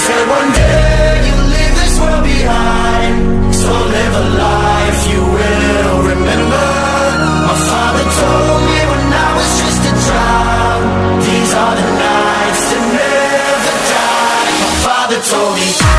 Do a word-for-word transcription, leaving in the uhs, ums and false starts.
One day you'll leave this world behind, so live a life you will remember. My father told me when I was just a child, these are the nights that never die. My father told me.